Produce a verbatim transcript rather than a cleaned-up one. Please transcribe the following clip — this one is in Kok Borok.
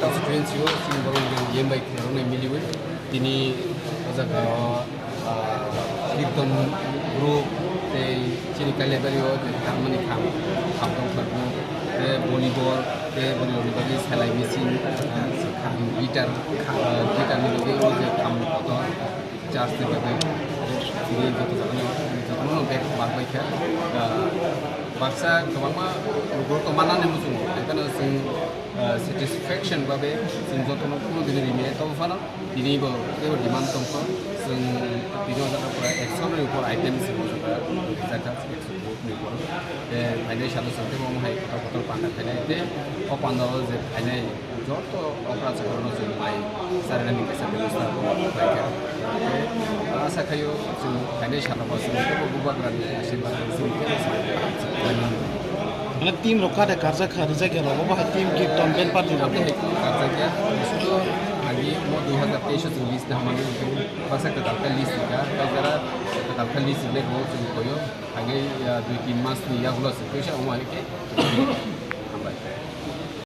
Constituency o chini borok rok yen bai khe rok nai miliwi tini o jaga o, ah, Kirtan group tei chini Kailaibari o je tangmani kham, kham tong kha group tei volleyball tei bwrwi rok ni bagwi selai machine, ah, kham guitar, ah, guitar ni bagwi o je kham kotor church ni bagwi tini joto jaga no, joto no bag bag bai kha, ah, baksa kwbangma borok to manani muchungo, hai phano chwng, ah, satisfaction babe chwng jotono kuno dini rimani tobo phano tini bo teibo demand tongkho, chwng tini o jaga pura ekshoni upor item se bo jaga rijak kha, ekshoni upor. Tei phainai salo chwng teibo omo hai kotor kotor panda khainai tei o panda o je phainai joto okra chakra no chwng mai charinani kaisa bebostha khaikha. Tei asa khaio chwng phainai salo bo chwng teibo bubagrani asirwad chwng teibo chwng. Mane team rok kade karjak kha, rijak ya rok, obo hai team Kirtan band party rok. Karjak ya, sudu agi mo dui hazar teis o chwng list na hamani, baksa kwtal khe list wngkha, tei jara kwtal khe list wngkha, bo chwng koyo, agi, ah, dui tin mas ni yagulo chwng koisa omo hai khe hambai.